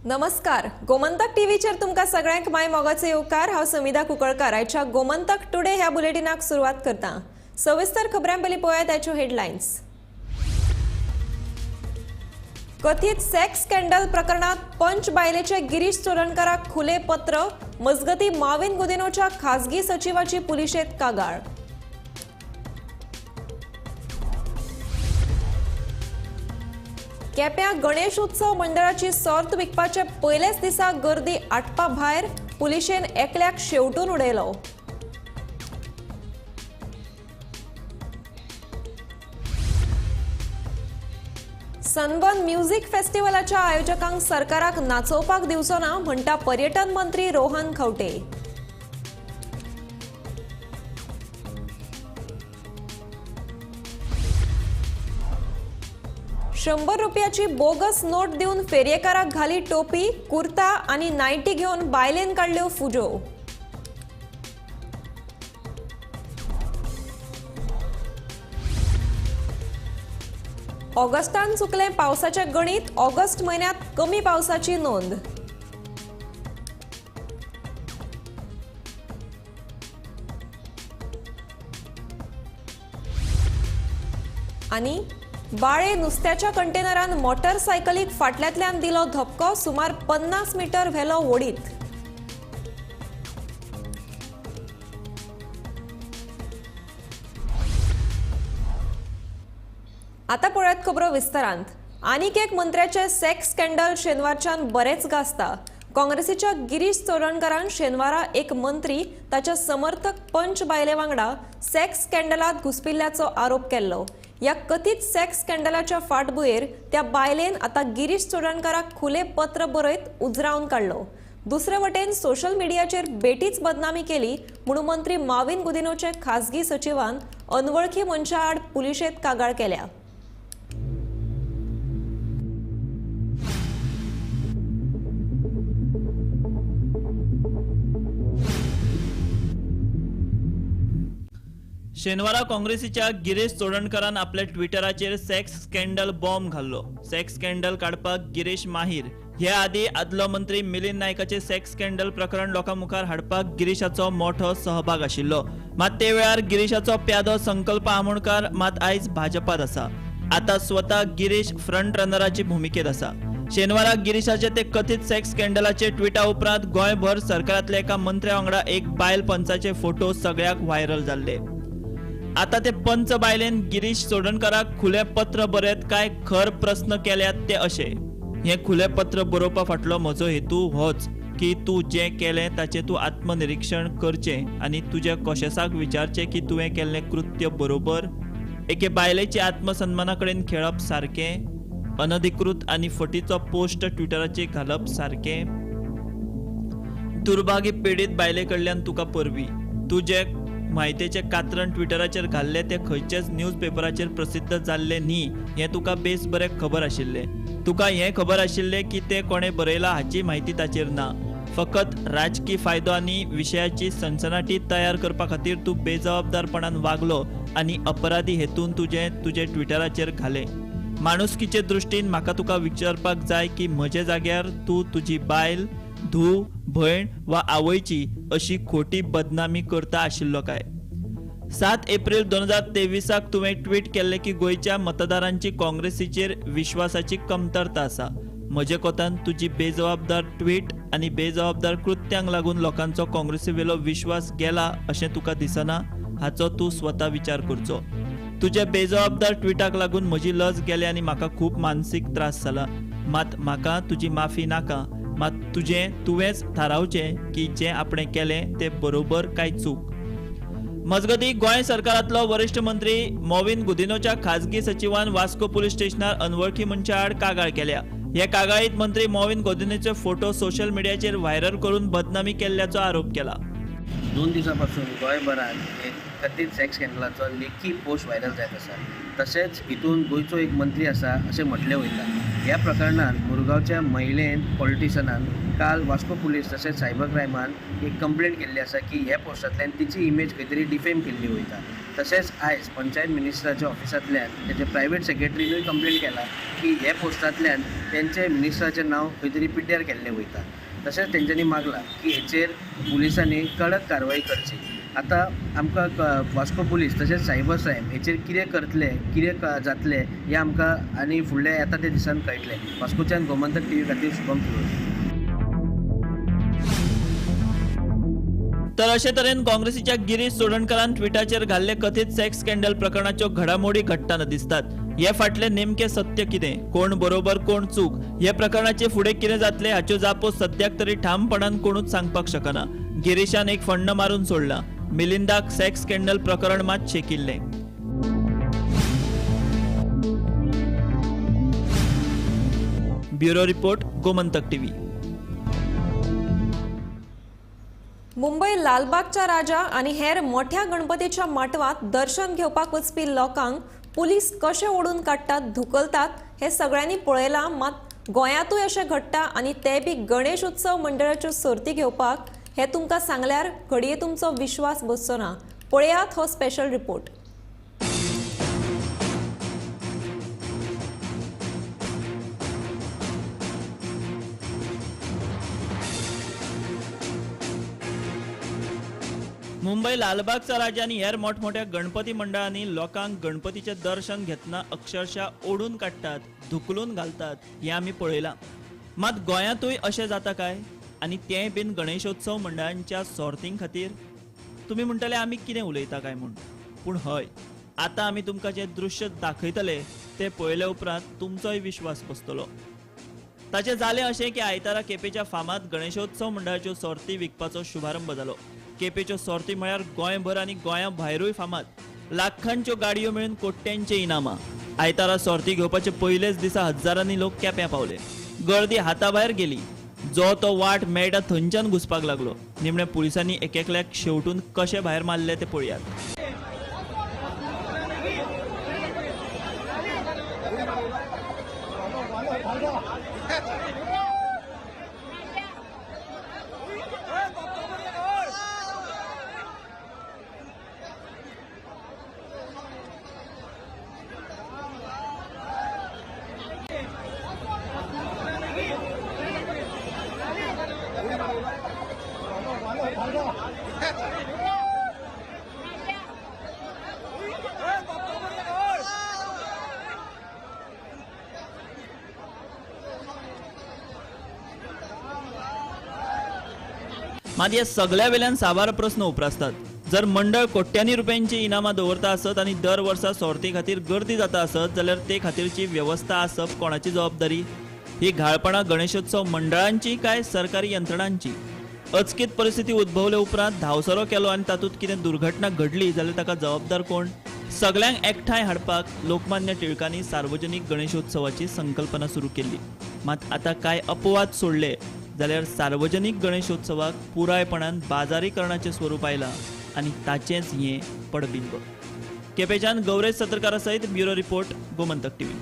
नमस्कार, गोमंतक टीव्हीचेर तुमकां सगळ्यांक माय मोगाचो येवकार. हांव समिधा कुंकळकार आयच्या गोमंतक टुडे ह्या बुलेटिनाक सुरवात करता. सविस्तर खबरां पयलीं पळोवया ताच्यो हेडलायन्स. कथीत सेक्स स्कॅन्डल प्रकरणात पंच बायलेचे गिरीश चोडणकाराक खुले पत्र. मजगती माविन गुदिनोच्या खासगी सचिवाची पुलिशेत कागाळ. केप्यां गणेश उत्सव मंडळाची सोर्त विकपाचे पयलेच दिसा गर्दी आटपा भायर. पुलिशेन एकल्याक शेवटून उडयलो. सनबर्न म्युझिक फेस्टिवलाच्या आयोजकांक सरकाराक नाचोवपाक दिवचो ना म्हणटा पर्यटन मंत्री रोहन खंवटे. $100 रुपयाची बोगस नोट दिवन फेरयेकाराक घाली टोपी, कुर्ता आनी नायटी घेवन बायलेन काडल्यो फुजो. ऑगस्टान चुकलें पावसाचें गणीत. ऑगस्ट म्हयन्यांत कमी पावसाची नोंद. आनी बाळे नुस्त्याच्या कंटेनरान मोटरसायकलीक फाटल्यांतल्यान दिलो धपको. सुमार 50 मीटर व्हेलो ओडीत. आता पळयात खबरो विस्तारांत. आनीक एक मंत्र्याचे सेक्स स्कॅन्डल शेनवारच्यान बरेच गाजता. काँग्रेसीच्या गिरीश चोडणकारान शेनवारा एक मंत्री ताच्या समर्थक पंच बायले वांगडा सेक्स स्कॅन्डलात घुसपिल्ल्याचो आरोप केल्लो. ह्या कथीत सेक्स स्कॅन्डलाच्या फाटभुंयेर त्या बायलेन आतां गिरीश चोडणकाराक खुले पत्र बरयत उजरावन काडलो. दुसरे वटेन सोशल मिडियाचेर बेटीच बदनामी केली म्हणून मंत्री माविन गुदिनोचे खासगी सचिवान अनवळखी मनशा आड पुलिशेत कागाळ केल्या. शेनवारा काँग्रेसीच्या गिरीश चोडणकारान आपल्या ट्विटराचेर सेक्स स्कॅन्डल बॉम्ब घाल्लो. सेक्स स्कॅन्डल काडपाक गिरीश माहीर. हे आदी आदलो मंत्री मिलिंद नायकाचे सेक्स स्कॅन्डल प्रकरण लोकां मुखार हाडपाक गिरीशाचो मोठो सहभाग आशिल्लो. मात ते वेळार गिरीशाचो प्यादो संकल्प आमोणकार मात आयज भाजपात आसा. आतां स्वता गिरीश फ्रंट रनराची भुमिकेत आसा. शेनवारा गिरीशाचे ते कथीत सेक्स स्कॅन्डलाचे ट्विटा उपरांत गोंयभर सरकारांतल्या एका मंत्र्या वांगडा एक बायल पंचाचे फोटो सगळ्याक व्हायरल जाल्ले. आता ते पंच बायलेन गिरीश चोडणकाराक खुले पत्र बरयत काय खर प्रस्न केल्यात ते अशे. हे खुले पत्र बरोवपा फाटलो म्हजो हेतू होच की तूं जें केलें ताचें तूं आत्मनिरीक्षण करचें आनी तुज्या कोशेसाक विचारचें की तुवें केल्लें कृत्य बरोबर. एके बायलेचे आत्मसन्माना कडेन खेळप सारकें, अनधिकृत आनी फटीचो पोस्ट ट्विटराचेर घालप सारकें. दुर्भागी पिडीत बायले कडल्यान तुका परबी. तुजें म्हायतेचें कात्रण ट्विटराचेर घाल्लें तें खंयचेच न्यूज पेपराचेर प्रसिद्ध जाल्लें न्ही हें तुका बेस बरें खबर आशिल्लें. तुका हें खबर आशिल्लें की तें कोणें बरयलां हाची म्हायती ताचेर ना. फकत राजकी फायदो आनी विशयाची सनसनाटी तयार करपा खातीर तूं बेजबाबदारपणान वागलो आनी अपराधी हेतून तुजें तुजें ट्विटराचेर घालें. माणुसकीचे दृश्टीन म्हाका तुका विचारपाक जाय की म्हज्या जाग्यार तूं तुजी बायल, धूव, भयण वा आवयची अशी खोटी बदनामी करता आशिल्लो काय? 7 एप्रिल 2023 तुवें ट्वीट केल्लें की गोंयच्या मतदारांची काँग्रेसीचेर विश्वासाची कमतरता आसा. म्हजे कोतान तुजी बेजबाबदार ट्वीट आनी बेजबाबदार कृत्यांक लागून लोकांचो काँग्रेसीवेलो विश्वास गेला अशें तुका दिसना हाचो तूं स्वता विचार करचो. तुज्या बेजबाबदार ट्विटाक लागून म्हजी लज गेली आनी म्हाका खूब मानसीक त्रास जाला. मात म्हाका तुजी माफी नाका. मात तुजें तुवेंच थारावचें की जें आपणें केलें तें बरोबर काय चूक. मजगती गोंय सरकारांतलो वरिश्ठ मंत्री मॉविन गुदिनोच्या खासगी सचिवान वास्को पुलीस स्टेशनार अनवळखी मनशा आड कागाळ केल्या. हे कागाळीत मंत्री मॉविन गुदिनोचे फोटो सोशल मिडियाचेर व्हायरल करून बदनामी केल्ल्याचो आरोप केला. 2 दिवसापासून गोंयभरात एक कथीत सेक्स स्कॅन्डलाचो लेखी पोस्ट व्हायरल जायत आसा. तशेंच हितून गोंयचो एक मंत्री आसा अशें म्हटलें वयता. ह्या प्रकरणान मुरगांवच्या महिलेन पॉलिटिशनान काल वास्को पुलीस तशेंच सायबर क्रायमान एक कंप्लेंट केल्ली आसा की ह्या पोस्टांतल्यान तिची इमेज खंय तरी डिफेम केल्ली वयता. तशेंच आयज पंचायत मिनिस्टराच्या ऑफिसांतल्यान तेजे प्रायवेट सेक्रेटरीनूय कंप्लेन केला की हे पोस्टांतल्यान तेंचे मिनिस्टराचें नांव खंय तरी पिड्ड्यार केल्लें वयता. तशेंच तेंच्यांनी मागलां की हेचेर पुलिसांनी कडक कारवाय करची. आतां आमकां वास्को पुलीस तशेंच सायबर क्रायम हेचेर कितें करतले, कितें जातलें हें आमकां आनी फुडल्या येता त्या दिसान कळटलें. वास्कोच्यान गोमंतक टीव्ही खातीर शुभम फिरोज. तर अशे तरेन काँग्रेसीच्या गिरीश चोडणकारान ट्विटाचेर घाल्ले कथीत सेक्स स्कॅन्डल प्रकरणाच्यो घडामोडी घडटना दिसतात. हे फाटले नेमके सत्य कितें, कोण बरोबर कोण चूक, हे प्रकरणाचे फुडें कितें जातलें हाच्यो जापो सद्याक तरी ठामपणान कोणूच सांगपाक शकना. गिरीशान एक फण्ण मारून सोडला, मिलिंदाक सेक्स स्कॅन्डल प्रकरण मात शेकिल्लें. Bureau report, Gomantak TV. Mumbai लालबागच्या राजा आनी हेर मोठ्या गणपतीच्या माटवांत दर्शन घेवपाक वचपी लोकांक पुलीस कशे ओडून काडटात, धुकलतात हे सगळ्यांनी पळयलां. मात गोंयांतूय अशें घडटा आनी ते बी गणेश उत्सव मंडळाच्यो सर्ती घेवपाक हे तुमकां सांगल्यार घडये तुमचो विश्वास बसचो ना. पळयात हो स्पेशल रिपोर्ट. मुंबय लालबागचा राजा आनी हेर मोठमोठ्या गणपती मंडळांनी लोकांक गणपतीचें दर्शन घेतना अक्षरशः ओडून काडटात, धुकलून घालतात हें आमी पळयलां. मात गोंयांतूय अशें जाता काय, आनी तेंय बीन गणेशोत्सव मंडळांच्या सोर्तीं खातीर? तुमी म्हणटले आमी कितें उलयता काय म्हूण, पूण हय, आतां आमी तुमकां जें दृश्य दाखयतले तें पळयले उपरांत तुमचोय विश्वास बसतलो. ताचें जालें अशें की आयतारा केपेच्या फामाद गणेशोत्सव मंडळाच्यो सोर्ती विकपाचो शुभारंभ जालो. केपेच्यो सोर्ती म्हळ्यार गोंयभर आनी गोंया भायरूय फामाद. लाखांच्यो गाडयो मेळून कोट्यांचे इनामां. आयतारा सोर्ती घेवपाचे पयलेच दिसा हजारांनी लोक केप्यां पावले. गर्दी हाताभायर गेली. जो तो वाट मेळटा थंयच्यान घुसपाक लागलो. निमणे पुलिसांनी एक एकल्याक शेवटून कशे भायर मारले ते पळयात. मात ह्या सगळ्या वेल्यान साबार प्रस्न उप्रासतात. जर मंडळ कोट्यांनी रुपयांची इनामां दवरता आसत आनी दर वर्सा सोर्ती खातीर गर्दी जाता आसत जाल्यार ते खातीरची वेवस्था आसप कोणाची जबाबदारी? ही घाळपणां गणेशोत्सव मंडळांची काय सरकारी यंत्रणांची? अचकीत परिस्थिती उद्भवले उपरांत धांवसरो केलो आनी तातूंत कितें दुर्घटना घडली जाल्यार ताका जबाबदार कोण? सगळ्यांक एकठांय हाडपाक लोकमान्य टिळकांनी सार्वजनीक गणेशोत्सवाची संकल्पना सुरू केल्ली. मात आतां कांय अपवाद सोडले जाल्यार सार्वजनीक गणेशोत्सवाक पुरायपणान बाजारीकरणाचें स्वरूप आयलां आनी ताचेंच हें पडबिंब. केपेच्यान गौरेश सतरकारा सयत ब्युरो रिपोर्ट, गोमंतक टीव्ही.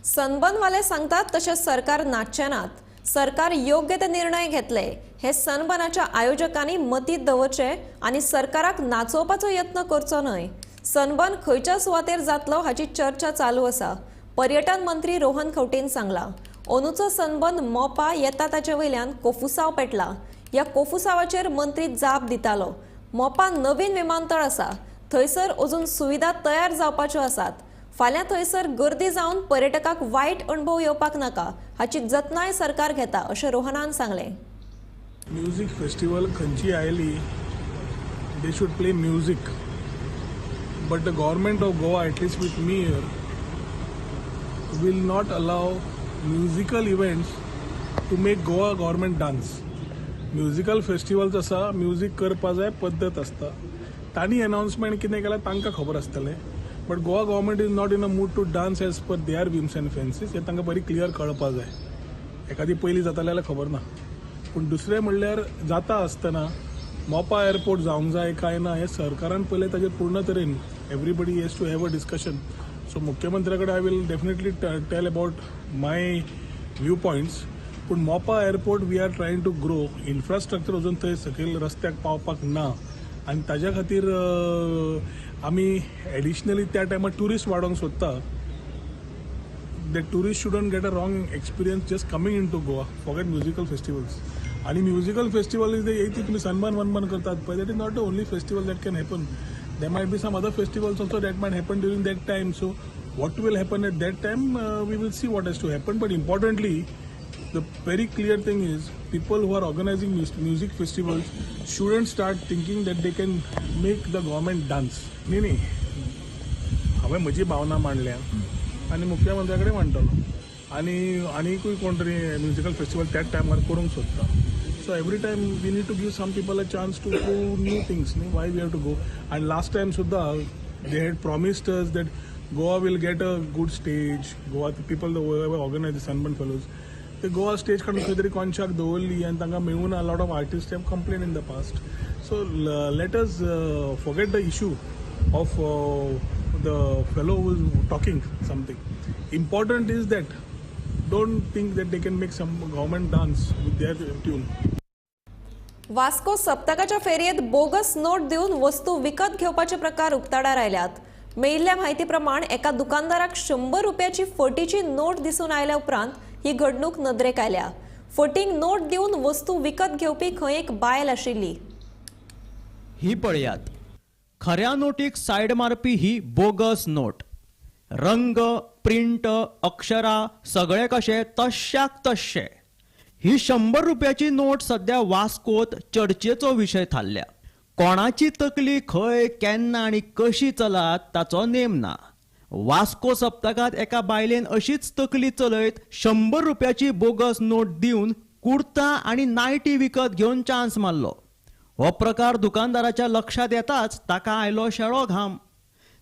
सनबर्नवाले सांगतात तशें सरकार नाचचे नात. सरकार योग्य ते निर्णय घेतले हे सनबर्नाच्या आयोजकांनी मतींत दवरचे आनी सरकाराक नाचोवपाचो यत्न करचो न्हय. सनबर्न खंयच्या सुवातेर जातलो हाची चर्चा चालू आसा. पर्यटन मंत्री रोहन खंवटेन सांगला अंदूचो सनबर्न मोपा येता ताचे वयल्यान कोफुसांव पेटला. ह्या कोफुसांवाचेर मंत्री जाप दितालो. मोपा नवीन विमानतळ आसा, थंयसर अजून सुविधा तयार जावपाच्यो आसात. फाल्यां थंयसर गर्दी जावन पर्यटकाक वायट अणभव येवपाक नाका हाची जतनाय सरकार घेता अशें रोहनान सांगलें. म्युजीक फेस्टिवल खंयची आयली, they should play music, but the government of Goa, at least with me here, will not allow musical events to make Goa government dance. Musical festivals आसा, म्युजीक करपा जाय पद्दत आसता. तांणी अनाउन्समेंट कितें केलां तांकां खबर आसतलें, but Goa government is not in a mood to dance as per their whims and fancies. हें तांकां बरी क्लियर कळपा जाय. एखादी पयलीं जातालें जाल्यार खबर ना, पूण दुसरें म्हणल्यार जाता आसतना मोपा एअरपोर्ट जावंक जाय काय ना हें सरकारान पयलें ताजेर पूर्ण तरेन everybody has to have a discussion. So मुख्यमंत्र्या कडेन I will definitely tell about my view points. पूण Mopa airport we are trying to grow, infrastructure अजून थंय सकयल रस्त्याक पावपाक ना. आनी ताज्या खातीर आमी एडिशनली त्या टायमार ट्युरिस्ट वाडोवंक सोदता. The tourist shouldn't get a wrong experience just coming into Goa. Forget musical festivals. आणि म्युझिकल फेस्टिवल is येते तुम्ही सनबर्न वनबर्न करतात, but that is not the only festival that can happen. There might be some other festivals also that might happen during that time. So what will happen at that time, we will see what has to happen. But importantly, the very clear thing is people who are organizing music festivals shouldn't start thinking that they can make the government dance. न्ही न्ही, हांवें म्हजी भावना मांडल्या आनी मुख्यमंत्र्या कडेन मांडटलो आनी आनीकूय कोण तरी म्युजिकल फेस्टिवल त्याच टायमार करूंक सोदता. So every time we need to give some people a chance to do new things न्ही, why we have to go. And last time सुद्दां they had promised us that Goa will get a good stage. Goa people organize the Sunburn Fellows, ते Goa stage काडून खंय तरी कोनशाक दवरली आनी तांकां मेळूं ना. Lot of artist have complain in the past. So let us forget the issue of the fellow who is talking something. Important is that don't think that they can make some government dance with their tune. Vasco सप्तकाच्या फेरयेत bogus note दिवन वस्तू विकत घेवपाचे प्रकार उक्ताडार आयल्यात. मेळिल्ल्या म्हायती प्रमाण एका दुकानदाराक 100 रुपयाची फटीची नोट दिसून आयल्या उपरांत ही घडणूक नदरेक आयल्या. फटींग नोट दिवन वस्तू विकत घेवपी खंय एक बायल आशिल्ली. ही पळयात, खऱ्या नोटीक सायड मारपी ही बोगस नोट. रंग, प्रिंट, अक्षरां सगळे कशे तश्याक तश्शे. ही 100 रुपयाची नोट सध्या वास्कोत चर्चेचो विशय थारल्या. कोणाची तकली खंय केन्ना आनी कशी चलात ताचो नेम ना. वास्को सप्तकांत एका बायलेन अशीच तकली चलयत 100 रुपयाची बोगस नोट दिवन कुर्ता आनी नायटी विकत घेवन चान्स मारलो. हो प्रकार दुकानदाराच्या लक्षात येताच ताका आयलो शेळो घाम.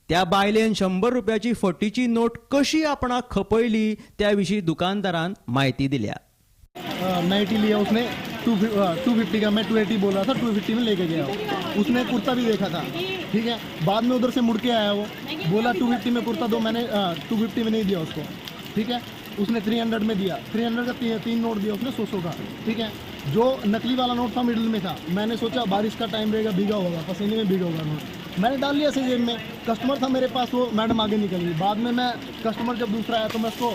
त्या बायलेन 100 रुपयाची फटीची नोट कशी आपणाक खपयली त्या विशीं दुकानदारान म्हायती दिल्या. नाइटी लिया उसने 250 का, मैं 280 बोल रहा था, 250 में लेके गया. उसने कुर्ता भी देखा था, ठीक है. बाद में उधर से मुड़ के आया, वो बोला 250 में कुर्ता दो, मैंने 250 में नहीं दिया उसको, ठीक है. उसने 300 में दिया, 300 का 3 नोट दिया उसने 100 का, ठीक है. जो नकली वाला नोट था मिडिल में था, मैंने सोचा बारिश का टाइम रहेगा, भीगा होगा, पसीने में भीगा होगा नोट, मैंने डाल लिया ऐसे जेब में. कस्टमर था मेरे पास, वो मैडम आगे निकल गई. बाद में मैं कस्टमर जब दूसरा आया तो मैं उसको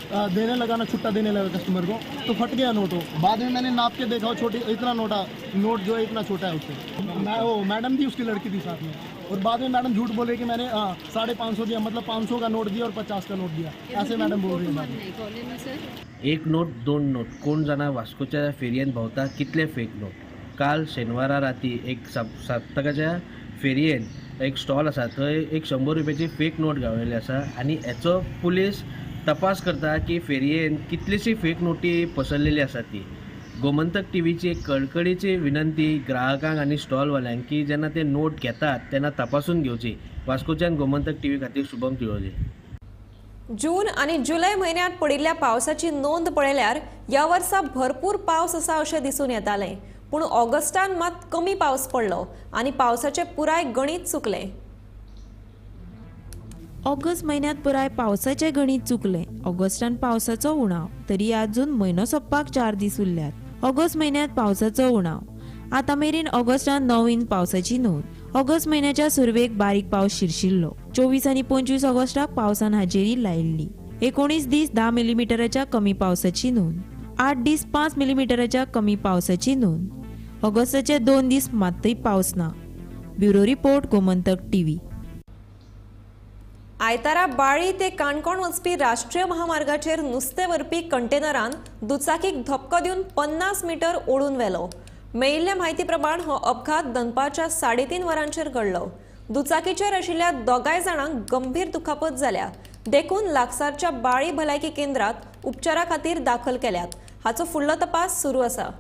देने लगा ना, छुट्टा देने लगा कस्टमर को, तो फट गया नोट. वो बाद में मैंने नाप के देखा, वो छोटी इतना नोट जो है इतना छोटा है उससे. मैं वो मैडम थी, उसकी लड़की थी साथ में, और बाद में मैडम झूठ बोले कि मैंने 550 दिया, मतलब 500 का नोट दिया और 50 का नोट दिया, ऐसे मैडम बोल रही है. एक नोट, दोन नोट, कोण जाणा वास्कोच्या फेरयेन भोंवता कितले फेक नोट. काल शेनवारा राती एक सप्तकाच्या फेरयेन एक स्टॉल आसा, थंय एक 100 रुपयाची फेक नोट गावलेली आसा आनी हेचो पुलीस तपास करता की फेरयेन कितलीशी फेक नोटी पसरलेली आसा ती. गोमंतक टीव्हीची एक कळकळीची विनंती ग्राहकांक आनी स्टॉलवाल्यांक की जेन्ना ते नोट घेतात तेन्ना तपासून घेवची. वास्कोच्यान गोमंतक टीव्ही खातीर शुभम तिळोजी. जून आनी जुलय म्हयन्यांत पडिल्ल्या पावसाची नोंद पळयल्यार ह्या वर्सा भरपूर पावस आसा अशें दिसून येतालें, पूण ऑगस्टान मात कमी पावस पडलो आनी पावसाचें पुराय गणीत चुकलें. ऑगस्ट म्हयन्यांत पुराय पावसाचें गणीत चुकलें. ऑगस्टान पावसाचो उणाव, तरी आजून म्हयनो सोंपपाक 4 दीस उरल्यात. ऑगस्ट म्हयन्यांत पावसाचो उणाव, आतां मेरेन ऑगस्टान 9 इंच पावसाची नोंद. ऑगस्ट म्हयन्याच्या सुरवेक बारीक पावस शिरशिल्लो. 24 आनी 25 ऑगस्टाक पावसान हाजेरी लायिल्ली. 19 दीस 10 मिलीमिटराच्या कमी पावसाची नोंद. 8 दीस 5 मिलीमिटराच्या कमी पावसाची नोंद. ऑगस्टाचे 2 दीस मात्तूय पावस ना. Bureau report, Gomantak TV. आयतारा बाळी ते काणकोण वचपी राष्ट्रीय महामार्गाचेर नुस्तें व्हरपी कंटेनरान दुचाकीक धपको दिवन 50 मीटर ओडून व्हेलो. मेळिल्ले म्हायती प्रमाण हो अपघात दनपारच्या 3:30 वरांचेर घडलो. दुचाकीचेर आशिल्ल्या दोगांय जाणांक गंभीर दुखापत जाल्या, देखून लागसारच्या बाळी भलायकी केंद्रात उपचारा खातीर दाखल केल्यात. हाचो फुडलो तपास सुरू आसा.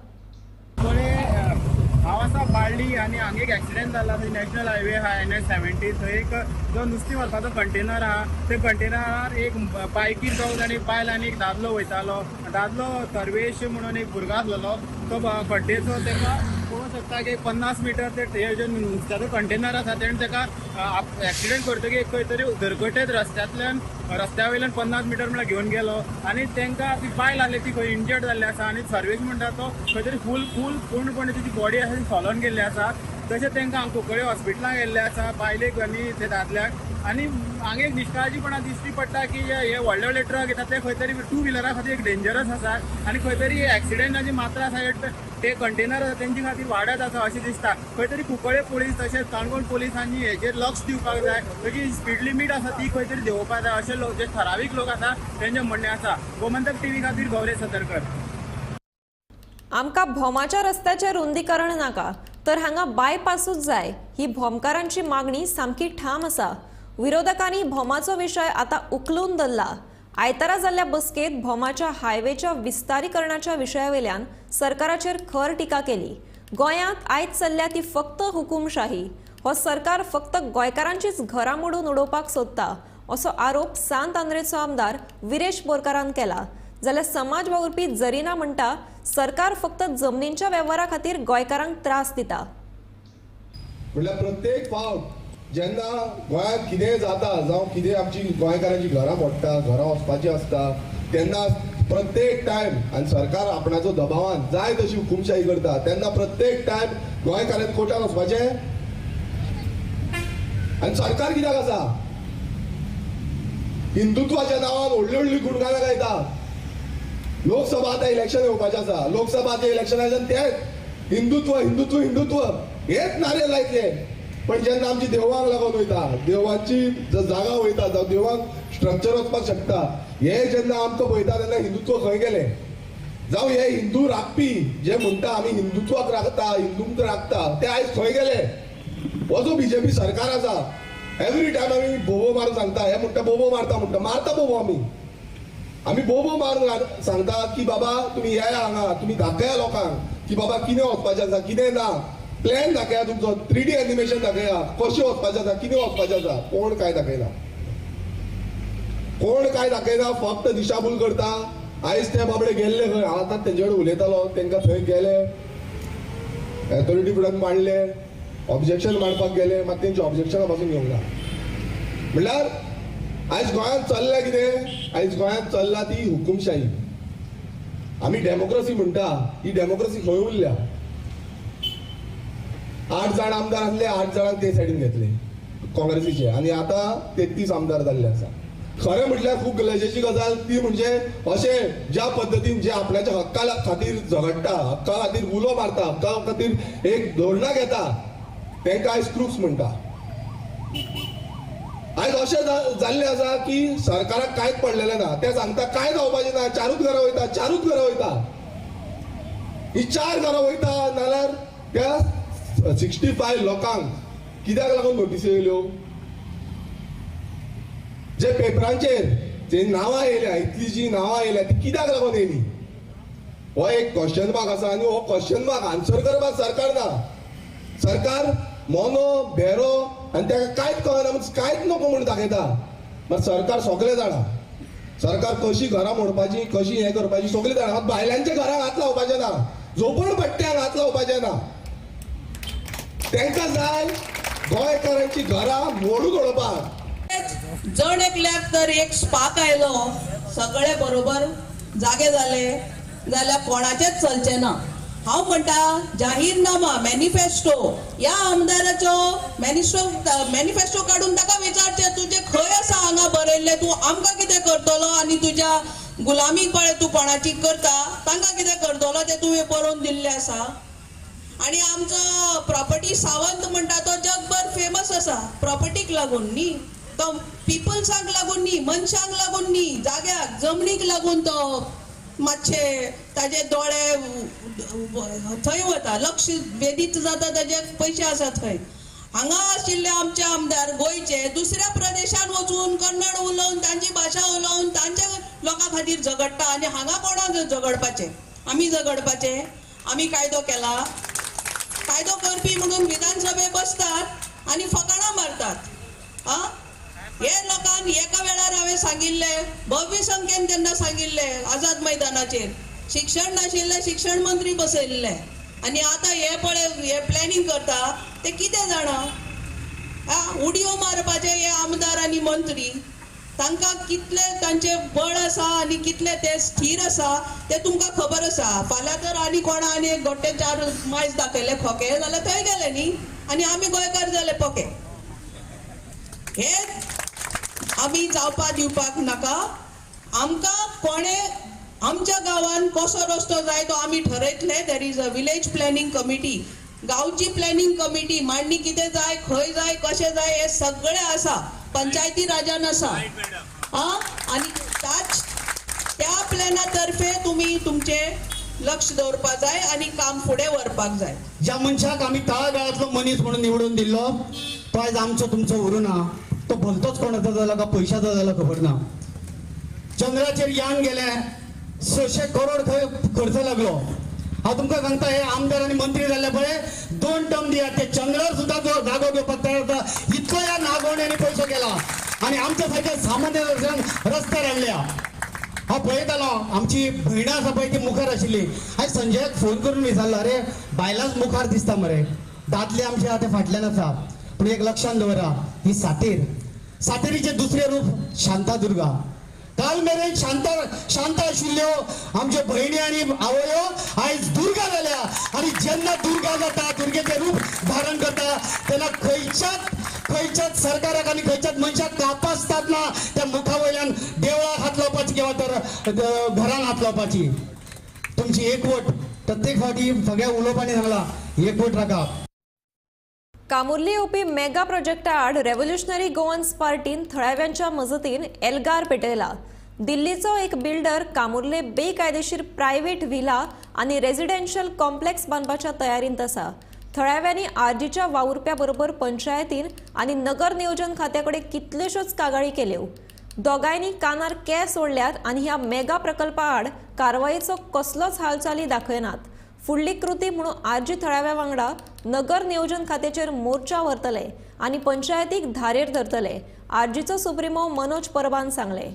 हांव आसा बाळ्ळी आनी हांगा एक एक्सिडेंट जाला. थंय नॅशनल हायवे आहा NH 70, थंय एक जो नुस्तें व्हरपाचो कंटेनर आहा, त्या कंटेनरार एक बायकीर दोग जाण, एक बायल आनी एक दादलो वयतालो. दादलो सर्वेश म्हणून एक भुरगो आसलेलो, तो खड्डेचो ताका पळोवंक शकता की 50 मिटर ते जे नुस्त्याचो कंटेनर आसा तेणें ताका एक्सिडेंट करतकीर एक खंय तरी दरगटेत रस्त्या वयल्यान 50 मिटर म्हळ्यार घेवन गेलो आनी तांकां ती बायल आसली ती खंय इंजर्ड जाल्ली आसा आनी सर्वेश म्हणटा तो खंय तरी फूल फूल पूर्णपणे तिची बॉडी आसा ती सोलोन गेल्ली आसा. तशें तांकां हांगा कुंकळे हॉस्पिटलांत गेल्ले आसा बायलेक आनी ते दादल्याक. आनी हांगा एक निश्काळजीपणा दिश्टी पडटा की हे व्हडले व्हडले ट्रक येतात ते खंय तरी टू व्हिलरा खातीर एक डेंजरस आसा आनी खंय तरी एक्सिडेंटाची मात्रा आसा ते कंटेनर आसा तेंचे खातीर वाडत आसा अशें दिसता. खंय तरी कुंकळे पोलीस तशेंच काणकोण पोलिसांनी हेजेर लक्ष दिवपाक जाय, तशी स्पीड लिमीट आसा ती खंय तरी देंवोवपाक जाय अशें लोक जे ठरावीक लोक आसा तेंचें म्हणणें आसा. गोमंतक टीव्ही खातीर गौरे सतरकर. आमकां भोमाच्या रस्त्याचें रुंदीकरण नाका, तर हांगा बायपासूच जाय ही भोमकारांची मागणी सामकी ठाम आसा. विरोधकांनी भोमाचो विशय आतां उखलून धरला. आयतारा जाल्ल्या बसकेंत भोमाच्या हायवेच्या विस्तारीकरणाच्या विशयावेल्यान सरकाराचेर खर टिका केली. गोंयांत आयज चल्ल्या ती फक्त हुकुमशाही. हो सरकार फक्त गोंयकारांचीच घरां मोडून उडोवपाक सोदता असो आरोप सांत आंद्रेचो आमदार विरेश बोरकारान केला. जाल्यार समाज वावुरपी जरीना म्हणटा सरकार फक्त जमनींच्या वेव्हारा खातीर गोंयकारांक त्रास दिता. म्हटल्यार प्रत्येक फावट जेन्ना गोंयांत कितेंय जाता जावं कितें आमची गोंयकारांची घरां मोडटा, घरां वचपाची आसता तेन्ना प्रत्येक टायम आनी सरकार आपणाचो दबावान जाय तशी हुकुमशाही करता तेन्ना प्रत्येक टायम गोंयकारांनी कोर्टान वचपाचें. आनी सरकार कित्याक आसा हिंदुत्वाच्या नांवान व्हडली व्हडली गुणगानां गायता. लोकसभा आतां इलेक्शन येवपाचें आसा, लोकसभाचें इलेक्शन आयलें तेंच हिंदुत्व हिंदुत्व हिंदुत्व हेच नारे लायतले. पण जेन्ना आमची देवळांक लागून वयता, देवळांची जागा वयता जावं देवळांक स्ट्रक्चर वचपाक शकता, हे जेन्ना आमकां पळयता तेन्ना हिंदुत्व खंय गेलें? जावं हे हिंदू राखपी जे म्हणटा आमी हिंदुत्वाक राखता, हिंदूंक राखता, ते आयज खंय गेले? हो जो बीजेपी सरकार आसा एवरी टायम आमी बोबो मारून सांगता, हे म्हणटा बोबो मारता म्हणटा, मारता बोबो. आमी आमी बोबो मारून सांगता की बाबा तुमी येया हांगा, तुमी दाखया लोकांक की बाबा कितें वचपाचें आसा कितें ना, प्लॅन दाखया तुमचो, 3D animation दाखया कशें वचपाचें आसा कितें वचपाचें आसा. कोण कांय दाखयना, कोण कांय दाखयना, फक्त दिशाभूल करता. आयज ते बाबडे गेल्ले खंय, हांव आतां तेंचे कडेन उलयतालो, तेंकां थंय गेले एथॉरिटी फुड्यान मांडले, ऑब्जेक्शन मांडपाक गेले, मात तेंचे ऑब्जेक्शना पासून घेवंक ना. म्हणल्यार आयज गोंयांत चल्ल्या कितें? आयज गोंयांत चल्ला ती हुकुमशाही. आमी डेमोक्रेसी म्हणटा, ही डेमोक्रेसी खंय उरल्या? 8 जाण आमदार आसले, 8 जाणांक ते सायडीन घेतले काँग्रेसीचे आनी आतां 33 आमदार जाल्ले आसा. खरें म्हटल्यार खूब लजेची गजाल ती म्हणजे अशें ज्या पद्दतीन जे आपल्याच्या हक्का खातीर झगडटा, हक्का खातीर उलो मारता, हक्का खातीर एक धोरणां घेता, तांकां आयज क्रुक्स म्हणटा. आयज अशें जाल्लें आसा की सरकाराक कांयच पडलेलें ना. ते सांगता कांय जावपाचें ना, 4ूच घरां वयता, 4ूच घरां वयता, ही 4 घरां वयता नाल्यार त्या 65 लोकांक कित्याक लागून नोटीसी येयल्यो? जे पेपरांचेर जे नांवां येयल्या, इतली जी नांवां येयल्या ती कित्याक लागून येयली? हो एक क्वेश्चन मार्क आसा आनी हो क्वेश्चन मार्क आन्सर करपाक सरकार ना. सरकार मोनो भेरो आनी ताका कांयच कळना, कांयच नको म्हूण दाखयता. मात सरकार सगळें जाणा, सरकार कशी घरां मोडपाची, कशी हें करपाची सगळीं जाणा. बायलांच्या घरांक हात लावपाचें ना, झोपडपट्ट्यांक हात लावपाचें ना. तांकां जाय गोंयकारांची घरां मोडून उडोवपाक. जण एकल्याक तर एक स्पार्क आयलो, सगळे बरोबर जागे जाले जाल्यार कोणाचेच चलचें ना. हांव म्हणटा जाहीरनामा मॅनिफेस्टो ह्या आमदाराचो मॅनिफेस्टो काडून ताका विचारचें तुजें खंय आसा हांगा बरयल्लें, तूं आमकां कितें करतलो आनी तुज्या गुलामी पळय तूं कोणाची करता तांकां कितें करतलो तें तुवें बरोवन दिल्लें आसा. आनी आमचो प्रॉपर्टी सावंत म्हणटा तो जगभर फेमस आसा प्रॉपर्टीक लागून न्ही, तो पिपल्सांक लागून न्ही, मनशांक लागून न्ही, जाग्याक जमनीक लागून तो मातशे ताजे दोळे थंय वता, लक्ष वेदीत जाता, ताजे पयशे आसा थंय. हांगा आशिल्ले आमचे आमदार गोंयचे दुसऱ्या प्रदेशान वचून कन्नड उलोवन तांची भाशा उलोवन तांच्या लोकां खातीर झगडटा आनी हांगा कोणाक झगडपाचें? आमी झगडपाचें? आमी कायदो केला, कायदो करपी म्हणून विधानसभे बसतात आनी फकाणां मारतात. आं, हे लोकांक एका वेळार हांवें सांगिल्लें, भव्य संख्येन तेन्ना सांगिल्लें आझाद मैदानाचेर, शिक्षण नाशिल्लें शिक्षण मंत्री बसयल्ले आनी आतां हे पळय हे प्लॅनिंग करता ते कितें जाणा? आं, उडयो मारपाचे हे आमदार आनी मंत्री, तांकां कितले तांचे बळ आसा आनी कितले ते स्थीर आसा ते तुमकां खबर आसा. फाल्यां तर आनी कोणा आनी एक गोटे 4 मायज दाखयले खोके जाल्यार थंय गेले न्ही. आनी आमी गोंयकार जाले पोके. हे आमी जावपा दिवपाक नाका. आमकां कोणे आमच्या गांवान कसो रस्तो जाय तो आमी ठरयतले. There is a village planning committee, गांवची प्लॅनिंग कमिटी, मांडणी कितें जाय, खंय जाय, कशें जाय हें सगळें आसा, पंचायती राजान आसा. आनी ताच त्या प्लॅना तर्फे तुमी तुमचें लक्ष दवरपाक जाय आनी काम फुडें व्हरपाक जाय. ज्या मनशाक आमी तळागाळांतलो मनीस म्हणून निवडून दिल्लो तो आयज आमचो तुमचो उरूं ना. तो भलतोच कोणाचो जालो का पयशाचो जालो खबर ना. चंद्राचेर यान गेलें, 600 करोड थंय खर्च लागलो. हांव तुमकां सांगता, हे आमदार आनी मंत्री जाल्ले पळय 2 टर्म दियात, ते चंद्रार सुद्दां जो जागो घेवपाक तयार जाता इतलो ह्या नागोवण्यांनी पयसो केला आनी आमच्या सारक्या सामान्य रस्त्यार हाडल्या. हांव पळयतालो आमची भयणां आसा पळय ती मुखार आशिल्ली. हांवें संजयाक फोन करून विचारलो, अरे बायलांच मुखार दिसता मरे, दादले आमचे आतां फाटल्यान आसा. पूण एक लक्षांत दवरा, ही सातेर, सातेरीचें दुसरें रूप शांतादुर्गा. काल मेरेन शांत शांत आशिल्ल्यो आमच्यो भयणी आनी आवयो आयज दुर्गा जाल्या. आनी जेन्ना दुर्गा जाता, दुर्गेचें रूप धारण करता, तेन्ना खंयच्याच खंयच्याच सरकाराक आनी खंयच्याच मनशाक कापासतात ना त्या मुखा वयल्यान देवळाक हात लावपाची किंवा तर घरान हात लावपाची. तुमची एकवट प्रत्येक फावटी सगळ्या उलोवपांनी सांगला, एकवट राखा. कामुर्ली येवपी मेगा प्रोजेक्टा आड रेव्होल्युशनरी गोवन्स पार्टीन थळाव्यांच्या मजतीन एल्गार पेटयला. दिल्लीचो एक बिल्डर कामुर्ले बेकायदेशीर प्रायव्हेट व्हिला आनी रेजिडेन्शियल कॉम्प्लेक्स बांदपाच्या तयारींत आसा. थळाव्यांनी आरजीच्या वावुरप्या बरोबर पंचायतीन आनी नगर नियोजन खात्या कडेन कितल्योश्योच कागाळी केल्यो. दोगांयनी कानार केंस ओडल्यात आनी ह्या मेगा प्रकल्पा आड कारवायेचो कसलोच हालचाली दाखयनात. फुडली कृती म्हणून आरजी थळाव्या वांगडा नगर नियोजन खात्याचेर मोर्चा व्हरतले आनी पंचायतीक धारेर धरतले, आरजीचो सुप्रिमो मनोज परबान सांगले.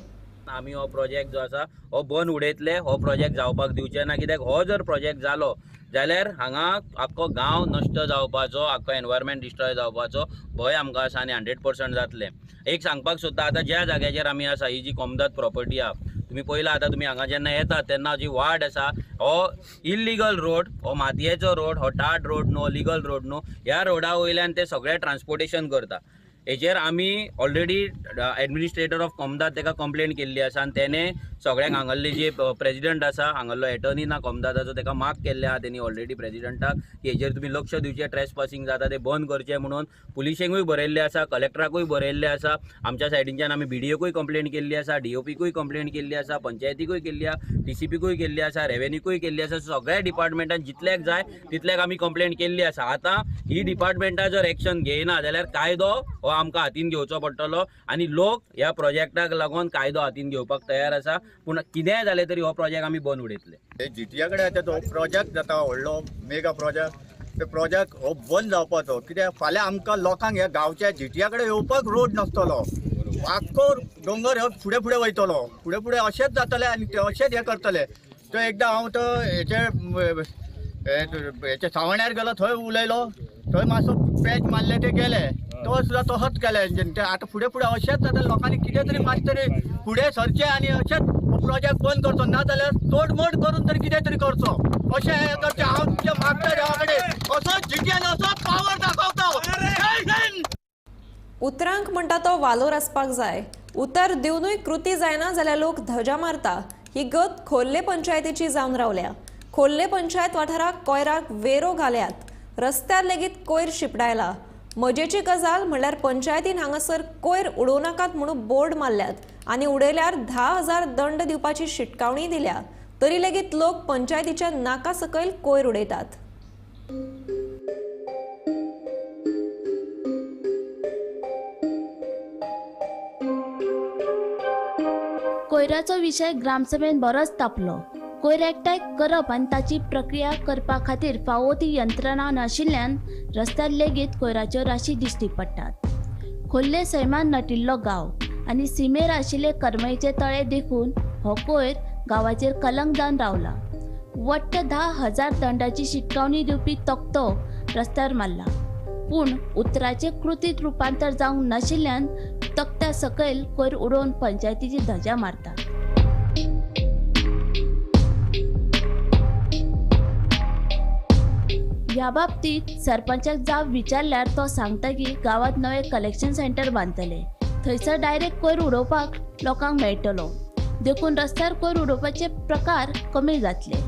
आमी हो प्रोजेक्ट जो आसा हो बंद उडयतले, हो प्रोजेक्ट जावपाक दिवचे ना. कित्याक हो जर प्रोजेक्ट जालो जाल्यार हांगा आख्खो गांव नश्ट जावपाचो, आख्खो एनवायरमेंट डिस्ट्रॉय जावपाचो भंय आमकां आसा आनी 100% जातलें. एक सांगपाक सोदता, आतां ज्या जाग्याचेर आमी आसा ही जी कोमदाद प्रॉपर्टी आहा तुमी पळयला, आतां तुमी हांगा जेन्ना येतात तेन्ना जी वाट आसा हो इल्लिगल रोड, हो मातयेचो रोड, हो टाट रोड न्हू, लिगल रोड न्हू. ह्या रोडा वयल्यान ते सगळें ट्रान्सपोर्टेशन करता. हेचेर आमी ऑलरेडी एडमिनिस्ट्रेटर ऑफ कोमदाद ताका कंप्लेन केल्ली आसा आनी तेणें सगळ्यांक हांगासरले जे प्रेजिडंट आसा, हांगासरलो एटर्नी ना कोमदादाचो, ताका मार्क केल्ले आहा तेणी ऑलरेडी प्रेजिडंटाक की हेजेर तुमी लक्ष दिवचें, ट्रेस पासिंग जाता तें बंद करचें म्हणून. पुलिशेंकूय बरयल्लें आसा, कलेक्टराकूय बरयल्लें आसा, आमच्या सायडीनच्यान आमी बीडीओकूय कंप्लेन केल्ली आसा, डीओपीकूय कंप्लेन केल्ली आसा, पंचायतीकूय केल्ली आसा, डीसीपीकूय केल्ली आसा, रेवेन्यूकूय केल्ली आसा. सगळ्या डिपार्टमेंटान जितल्याक जाय तितल्याक आमी कंप्लेन केल्ली आसा. आतां ही डिपार्टमेंटां जर एक्शन घेयना जाल्यार कायदो हो आमकां हातीन घेवचो पडटलो आनी लोक ह्या प्रोजेक्टाक लागून कायदो हातीन घेवपाक तयार आसा. पूण कितेंय जालें तरी हो प्रोजेक्ट आमी बंद उडयतले. जीटीए कडेन आतां तो प्रोजेक्ट जाता व्हडलो मेगा प्रोजेक्ट, ते प्रोजेक्ट हो बंद जावपाचो. कित्याक फाल्यां आमकां लोकांक ह्या गांवच्या जीटीए कडेन येवपाक रोड नासतलो, आख्खो दोंगर हो फुडें फुडें वयतलो, फुडें फुडें अशेंच जातलें आनी ते अशेंच हें करतले. तो एकदां हांव तो हेचे हेचे सावण्यार गेलो, थंय उलयलो, थंय मातसो पॅच मारले ते गेले, तो सुद्दां तसोच केले. ते आतां फुडें फुडें अशेंच जाता, लोकांनी कितें तरी मातशें तरी फुडें सरचें आनी अशेंच प्रोजेक्ट बंद करचो, ना जाल्यार तोडमोड करून तरी कितें तरी करचो, अशें हें करचें. हांव तुमच्या मागता देवा कडेन असोच जिटीएन असोच पावर दाखोवचो. उतरांक म्हणटा तो वालोर आसपाक जाय. उतर दिवनूय कृती जायना जाल्यार लोक धजा मारता. ही गत खोर्ले पंचायतीची जावन रावल्या. खोर्ले पंचायत वाठाराक कोयराक वेरो घाल्यात, रस्त्यार लेगीत कोयर शिपडायला. मजेची गजाल म्हणल्यार पंचायतीन हांगासर कोयर उडोवं नाकात म्हणून बोर्ड मारल्यात आनी उडयल्यार 10,000 दंड दिवपाची शिटकावणी दिल्या, तरी लेगीत लोक पंचायतीच्या नाका सकयल कोयर उडयतात. कोयराचो विशय ग्रामसभेन बरोच तापलो. कोयर एकठांय करप आनी ताची प्रक्रिया करपा खातीर फावो ती यंत्रणा नाशिल्ल्यान रस्त्यार लेगीत कोयराच्यो राशी दिश्टी पडटात. खोर्ले सैमान नटिल्लो गांव आनी सिमेर आशिल्ले करमळीचे तळे देखून हो कोयर गांवाचेर कलंक जावन रावला. वट्ट 10,000 दंडाची शिटकावणी दिवपी तकटो रस्त्यार मारला, पूण उतराचें कृतींत रुपांतर जावंक नाशिल्ल्यान तकट्या सकयल कोयर उडोवन पंचायतीची धजा मारतात. ह्या बाबतीत सरपंचाक जाब विचारल्यार तो सांगता की गांवांत नवें कलेक्शन सेंटर बांदतले, थंयसर डायरेक्ट कोयर उडोवपाक लोकांक मेळटलो, देखून रस्त्यार कोयर उडोवपाचे प्रकार कमी जातले.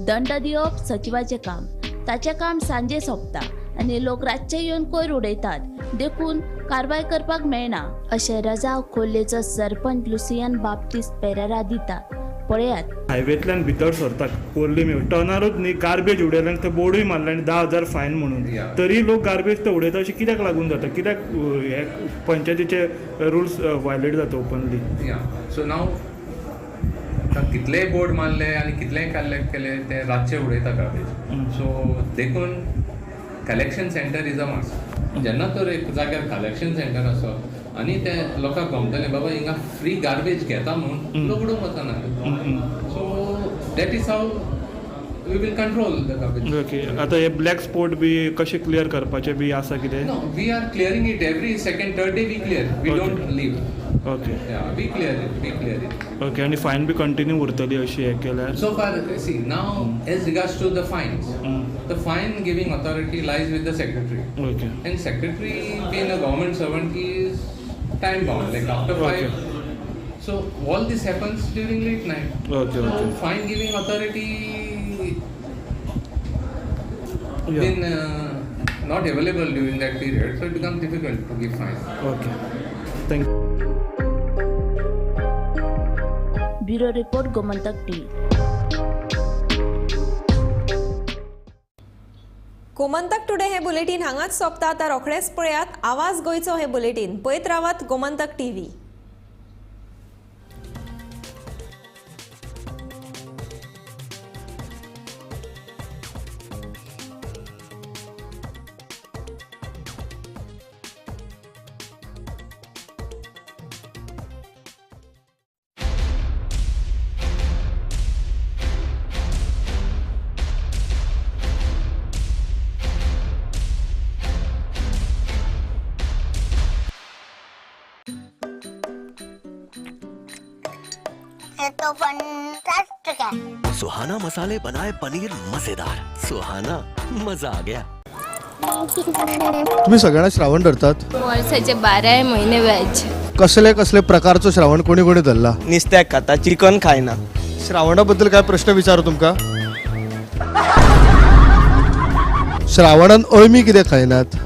दंड दिवप सचिवाचें काम, ताचें काम सांजे सोंपता आनी लोक रातचे येवन कोयर उडयतात, देखून कारवाय करपाक मेळना अशें रजाव खोर्लेचो सरपंच लुसियन बाप्तीस्त पेरेरा दितात. पळयात. हायवेंतल्यान भितर सरता खोर्ले टर्नारूच न्ही गार्बेज उडयल्यान आनी ते बोर्डूय मारले आनी 10,000 फायन म्हणून, तरी लोक गार्बेज ते उडयता. अशें कित्याक लागून जाता? कित्याक हे पंचायतीचे रुल्स वायलेट जाता ओपनली? सो नाव कितलेय बोर्ड मारले आनी कितलेय कलेक्ट केले ते रातचे उडयता गार्बेज. सो देखून collection centre is a must. जेन्ना तर एक जाग्यार कलेक्शन सेंटर आसा आनी ते लोकांक गमतलें बाबा हिंगा फ्री गार्बेज घेता म्हूण लोक उडोवंक वचना. So that is how we will control the garbage. Okay, आतां हे ब्लॅक स्पॉट बी कशें क्लियर करपाचें बी आसा कितें? No, we are clearing it every second third day we clear, we don't leave. Okay, we clear it, we clear it. Okay, आनी fine बी continue उरतली अशी हें केल्यार? So far see now as regards to the fines, the fine giving authority lies with the secretary. Okay, and secretary being a government servant is time bound, like after 5. So all this happens during late night. Okay, so okay. Fine giving authority been not available during that period, so it becomes difficult to give fine. Okay, thank you. Bureau report, Gomantak TV. Gomantak today हे bulletin हांगाच सोंपता. आतां रोखडेच पळयात आवाज गोंयचो हे bulletin. पळयत रावात गोमंतक टीव्ही. तो फंटास्टिक है। सुहाना मसाले बनाए पनीर मजेदार, सुहाना मजा आ गया। तुम्ही सगळ्यांना श्रावण धरतात? वर्साचे 12 महिने वेज. कसले कसले प्रकारचो श्रावण कोणी कोणी धरला? नुस्त्याक खाता, चिकन खायना. श्रावणाबद्दल काय प्रश्न विचारू तुमका? श्रावणान अळमी कितें खायनात?